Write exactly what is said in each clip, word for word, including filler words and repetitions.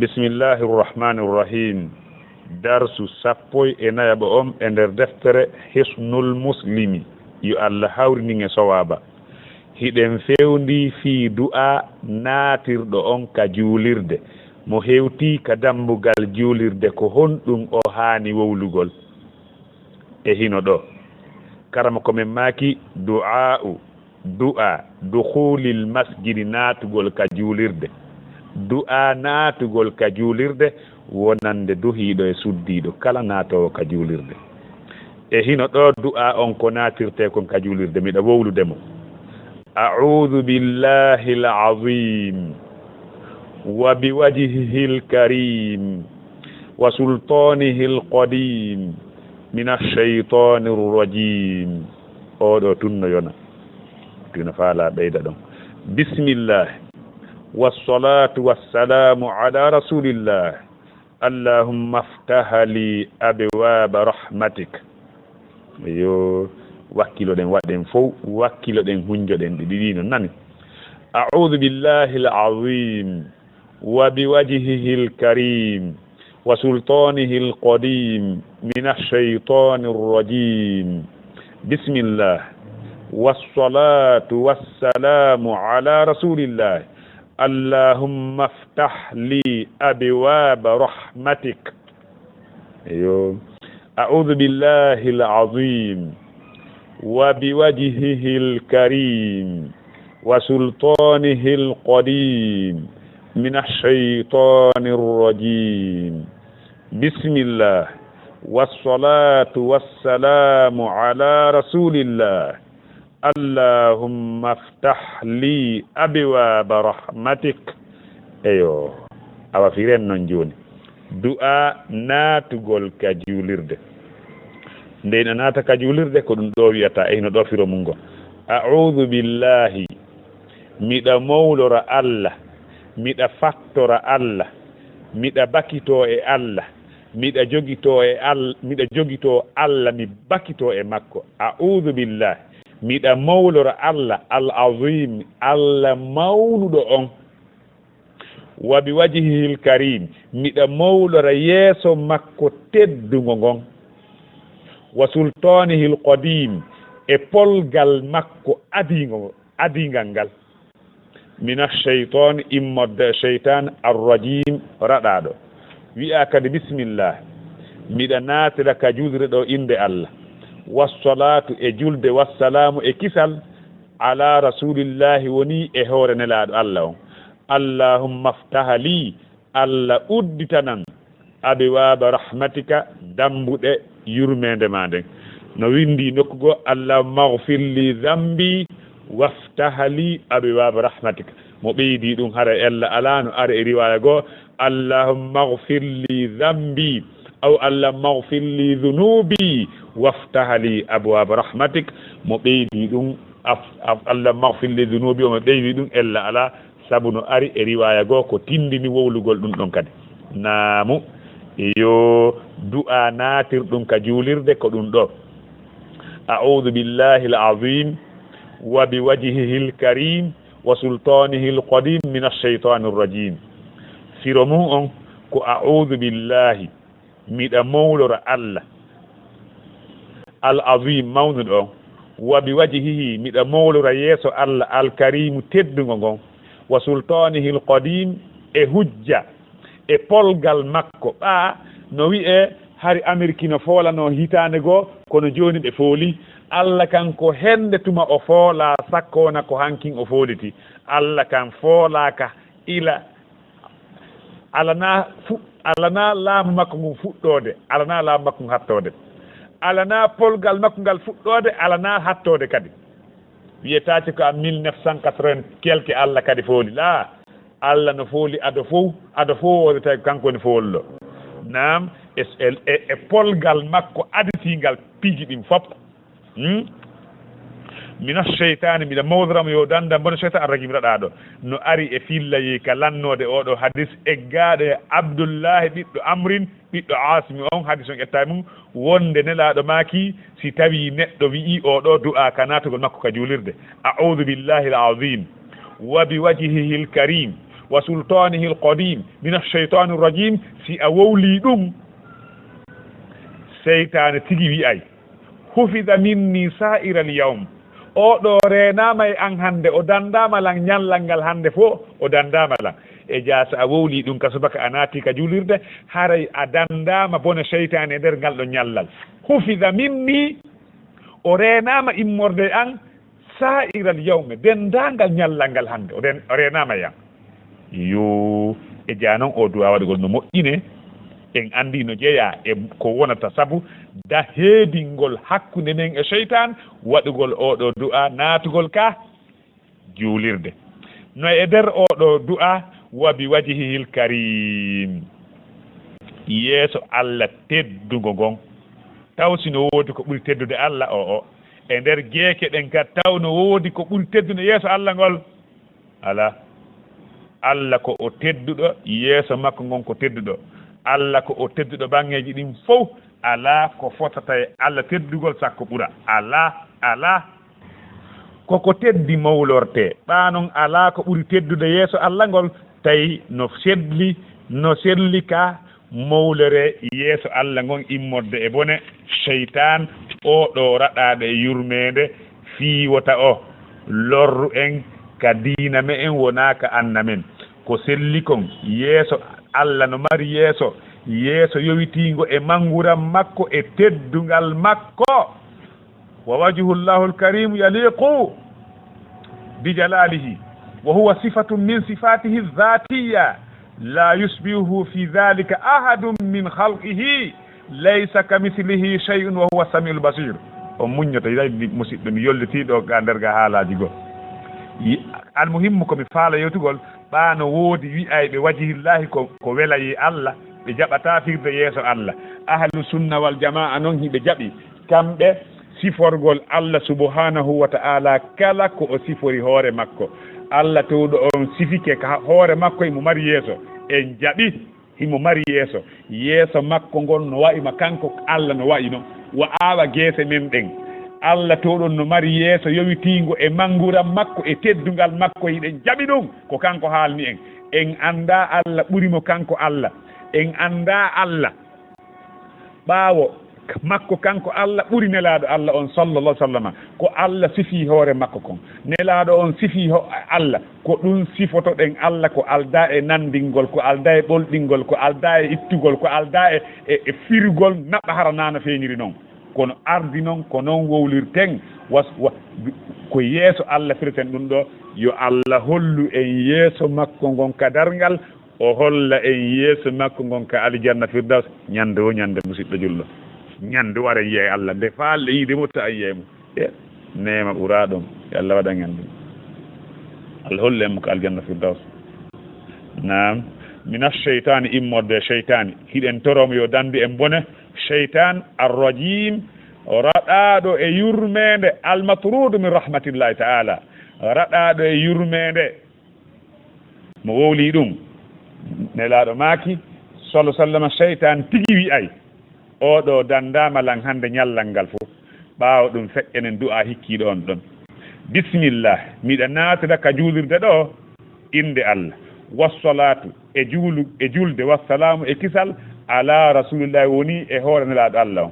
Bismillahi rrahmani rrahim. Darsu sappo e nayaɓo on e nder deftere Hisnul Muslimi, yo Allah hawrinin e sowaaba. Hiɗen fewndii fii du'aa naatirɗo on ka juulirde, mo hewtii ka dambugal juulirde, ko honɗun o haani wowlugol? E hino ɗoo, karamoko men maaki, du'aa'u, du'aa, dukhulil masjidi, naatugol ka juulirde. Du'aa naatugol ka juulirde, wonande duhiiɗo e suddiiɗo kala naatoowo ka juulirde. E hino ɗoo du'aa on ko naatirtee kon ka juulirde, miɗa wowlude mo. أعوذ بالله العظيم وبوجهه الكريم وسلطانه القديم من الشيطان الرجيم. Oo ɗoo tun no yona. Tun no faalaa ɓeyda ɗon. بسم الله والصلاة والسلام على رسول الله. اللهم افتح لي أبواب رحمتك. Yo wakkiloɗen, waɗen fow, wakkiloɗen, hunjoɗen ɗi ɗiɗi non, nani. أعوذ بالله العظيم وبوجهه الكريم وسلطانه القديم من الشيطان الرجيم. بسم الله والصلاة والسلام على رسول الله. اللهم افتح لي أبواب رحمتك. Yo. أعوذ بالله العظيم وبوجهه الكريم وسلطانه القديم من الشيطان الرجيم. بسم الله والصلاة والسلام على رسول الله. اللهم افتح لي أبواب رحمتك. Eyo, awa firen non jooni. Du'aa naatugol ka juulirde. Nde ina naata ka juulirde, ko ɗun ɗoo wi'ata, e hino ɗoo firo mun ngon. أعوذ بالله, miɗa mowlora Alla, miɗa fattora Alla, miɗa bakitoo e Alla, miɗa jogitoo e All-, miɗa jogitoo Alla, mi bakitoo e makko. أعوذ بالله, miɗa mowlora Alla, العظيم, Alla mawnuɗo on. وبوجهه الكريم, miɗa mowlora yeeso makko teddungo ngon. وسلطانه القديم, e polgal makko adiingo, adiingal ngal. من الشيطان, immorde e seytaan, الرجيم, raɗaaɗo. Wi'aa kadi, bismillah, miɗa naatira ka juulirde ɗoo innde Alla. والصلاة, e julde, والسلام, e kisal, على رسول الله, wonii e hoore Nelaaɗo Alla on. اللهم افتح لي, Alla udditanan, أبواب رحمتك, dambuɗe yurmeende maa nden. No winndii nokku goo, اللهم اغفر لي ذنبي وافتح لي أبواب رحمتك. Mo ɓeydii ɗun, hara ella alaa, no ari e riwaaya goo, اللهم اغفر لي ذنبي, aw اللهم اغفر لي ذنوبي وافتح لي أبواب رحمتك. Mo ɓeydii ɗun, af-, af-, اللهم اغفر لي ذنوبي, o mo ɓeydii ɗun, ella alaa, sabu no ari e riwaaya goo ko tinndini wowlugol ɗun ɗon kadi. Naamu, yo du'aa naatirɗun ka juulirde ko ɗun ɗoo. أعوذ بالله العظيم وبوجهه الكريم وسلطانه القديم من الشيطان الرجيم. Firo mun on ko أعوذ بالله, miɗa mowlora Alla, العظيم, mawnuɗo on, وبوجهه, miɗa mowlora yeeso Alla, الكريم, teddungo ngon, وسلطانه القديم, e hujja, e polgal makko. Ɓaa no wi'ee hari Ameriki no foolanoo hitaande goo, kono jooni ɓe foolii. Alla kan ko hende tuma o foolaa, sakko wona ko hankin o foolitii. Alla kan foolaaka ila, alanaa fu-, alanaa laamu makko ngun fuɗɗoode, alanaa laamu makko ngun hattoode, alanaa polgal makko ngal fuɗɗoode, alanaa hattoode kadi. Wi'etaake ko en mille neuf cent quatre-vingt quelque Alla kadi fooli. Laa, Alla no fooli ado fow, ado fow wooda tawi ko kanko woni fooluɗo. Naam, e, e, e, e polgal makko aditiingal piiji ɗin fop. Hmm? من الشيطان, miɗa mowlora mo, yo danndan bone seytaan, الرجيم, raɗaaɗo. No ari e fillayeeki ka lannoode oo ɗoo hadis, eggaaɗo e Abdullaahi ɓiɗɗo Amrin, ɓiɗɗo Aasimi on, hadis on ƴettaa e mun, wonde Nelaaɗo maaki, si tawii neɗɗo wi'ii oo ɗoo du'aa ka naatugol makko ka juulirde, أعوذ بالله العظيم وبوجهه الكريم wa sultanihil qadim min ash-shaytanir rajim, si a wowli ɗum, seytaane tigi wi'ay, "Hufida minni sa'iral yawm." O ɗo reenaama e an hannde, o dandaama lan ñallal ngal hannde fo, o dandaama lan. E jaa, so a wowli ɗum ka subaka a naati ka juulirde, haray a dandaama bone seytaane e nder ngal ɗo ñallal. "Hufida minni", o reenaama immorde e an, "sa'iral yawme", dendaangal ñallal ngal hannde, o ren-, o reenaama e an. Yo, e jaa non, o du'a waɗugol no moƴƴine. En anndi no jeyaa e ko wonata sabu da heedingol hakkunde men e seytaan, waɗugol o ɗo du'a naatugol ka juulirde. No e nder o ɗo du'a, "Wa bi wajhihil karim", yeeso Alla teddungo ngon. Taw si no woodi ko ɓuri teddude Alla o o? E nder geeke ɗen ka taw no woodi ko ɓuri teddude yeeso Alla ngol? Alaa. Alla ko o tedduɗo, yeeso makko ngon ko tedduɗo. Alla ko o tedduɗo baŋŋeeji ɗin fow. Alaa ko fotata e Alla teddugol sakko ɓura. Alaa, alaa. Ko ko teddi mawlortee. Ɓaa non alaa ko ɓuri teddude yeeso Alla ngol, tawi no selli, no selli ka mawlere yeeso Alla ngon immorde e bone seytaan, o ɗo raɗaaɗo e yurmeende, fii wota o lorru en ka diina me'en wonaa ka anna men. Ko selli kon, yeeso Alla no mari yeeso, yeeso yowitiingo e mannguram makko e teddungal makko. "Wa wajhullahul karimu yaliqu bi jalalihi, wa huwa sifatun min sifatihi dhatiya, la yushbihuhu fi dhalika ahadun min khalqihi, laysa kamithlihi shay'un wa huwa samiul basir." On muññoto, yiɗay mi, musidɓe, mi yollitii ɗo ga nder ga haalaaji goo. Yi-, almuhimmu ko mi faala yewtugol, ɓaa no woodi wi'ayɓe wajhillahi ko, ko welayi Alla, ɓe jaɓataa firde yeeso Alla. Ahlu sunna wal jamaa non hiɓe jaɓi, kamɓe siforgol Alla subhanahu wa ta'ala kala ko o sifori hoore makko. Alla towɗo on sifike ka hoore makko himo mari yeeso. En jaɓi himo mari yeeso. Yeeso makko ngon no wa'i ma kanko Alla no wa'i non. Wa awa geese men ɗen. Alla towɗo on no mari yeeso yowitiingo e mannguram makko e teddungal makko. Hiɗen jaɓi ɗum. Ko kanko haalni en. En anndaa Alla ɓuri mo kanko Alla. En anndaa Alla. Ɓaawo makko kanko Alla ɓuri Nelaaɗo Alla on sallallahu alaihi wasallam. Ko Alla sifii hoore makko kon. Nelaaɗo on sifii ho-, Alla. Ko ɗum sifotoɗen Alla, ko aldaa e nanndingol, ko aldaa e ɓolɗingol, ko aldaa e ittugol, ko aldaa e, e, e firugol naɓa hara naano feeñiri non. Kono ardi non, ko non wowlirten. Was-, wa-, ko yeeso Alla fireten ɗum ɗo. Yo Alla hollu en yeeso makko ngon ka darngal. O holla en yeeso makko ngon ka aljanna Firdaws, ñande wo ñande, musidɗo julɗo. Ñande wo aɗa yiya e Alla, nde faalɗe yiide mo, ta a yiya e mo. E neema ɓuraaɗo on, yo Alla waɗan en ɗum. Alla holla en mo ka aljanna Firdaws. Naam. Mina sheytaani, immorde e seytaani. Hiɗen toro mo yo dandu en bone. Seytaan arrajim, raɗaaɗo e yurmeende, almatruudu min rahmatillahi taala. Raɗaaɗo e yurmeende. Mo wowli ɗum, Nelaaɗo maaki, sallallahu alaihi wasallam, seytaan tigi wi'ay, "Oo ɗoo danndaama lan hannde ñallal ngal fof." Ɓaawo ɗum, feƴƴenen du'aa hikkiiɗo on ɗon. "Bismillah, miɗa naatira ka juulirde ɗoo, innde Allah. Wassalaatu, e juulu-, e julde, wassalaamu, e kisal, ala rasulillahi, woni e hoore Nelaaɗo Allah on.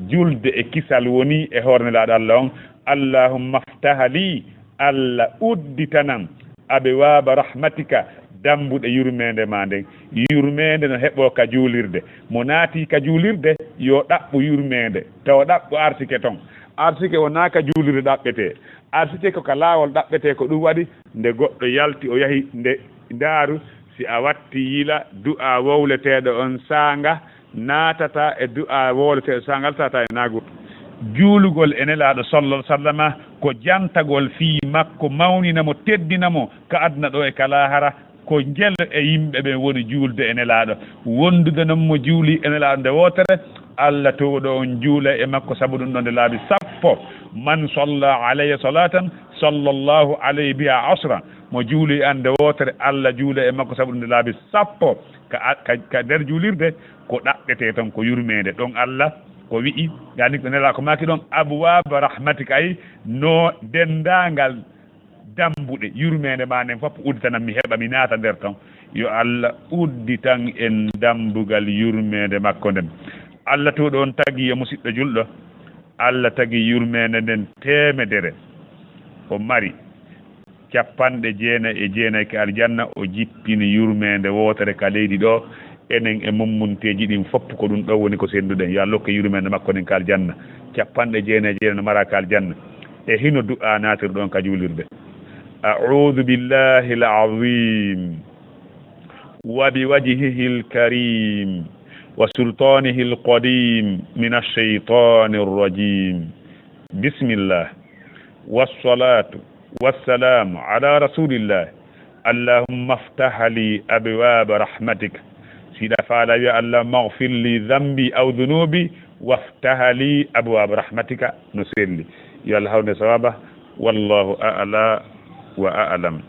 Julde e kisal woni e hoore Nelaaɗo Allah on. Allahumma ftah li, Allah udditanan, abwaaba rahmatika, dammbuɗe yurmeende maa nden." Yurmeende no heɓoo ka juulirde. Mo naati ka juulirde, yo ɗaɓɓu yurmeende, tawa ɗaɓɓu arsike ton. Arsike wonaa ka juulirde ɗaɓɓetee. Arsike ko ka laawol ɗaɓɓetee. Ko ɗum waɗi, nde goɗɗo yalti, o yahi, nde ndaaru, si a watti yila du'aa wowleteeɗo on saanga, naatata e du'aa wowleteeɗo saanga, alsata e naagu. Juulugol e Nelaaɗo sallallahu alaihi wasallama ko jantagol fii makko, mawnina mo, teddina mo ka aduna ɗoo e ka laahara. Ko njelo e yimɓe ɓen woni juulde e Nelaaɗo. Wondude non mo juuli e Nelaaɗo nde wootere, Allah towɗo on juula e makko sabu ɗum ɗon nde laabi sappo. "Man salla alayya salatan, sallallahu alayhi biha ashra." Mo juuli e an nde wootere, Allah juula e makko sabu ɗum nde laabi sappo. Ka, ka, ka nder juulirde, ko ɗaɓɓetee ton ko yurmeende. Ɗon Allah ko wi'i, yani ko Nelaaɗo ko maaki ɗon, "Abwaaba rahmatika", ay no denndaangal dambuɗe yurmeende ma nden fof udditanam, mi heɓa, mi naata nder ton. Yo Allah udditan en dambugal yurmeende makko nden. Allah too ɗon tagi, yo musidɗo julɗo, Allah tagi yurmeende nden teemedere. O mari capanɗe jeenayi e jeenayi ka aljanna, o jippini yurmeende wootere ka leydi ɗo. Enen e mummunteeji ɗin fof, ko ɗum ɗo woni ko sennduɗen. Yo Allah hokke yurmeende makko nden ka aljanna. Capanɗe jeenayi e jeenayi no mara ka aljanna. E hino du'aa naatirɗon ka juulirde. أعوذ بالله العظيم وبوجهه الكريم وسلطانه القديم من الشيطان الرجيم. بسم الله. والصلاة والسلام على رسول الله. اللهم افتح لي أبواب رحمتك. Si hiɗa faala, wi'a, اللهم اغفر لي ذنبي أو ذنوبي وافتح لي أبواب رحمتك. No selli. Yo Allah hawnu en sawaaba. والله أعلى وأعلم.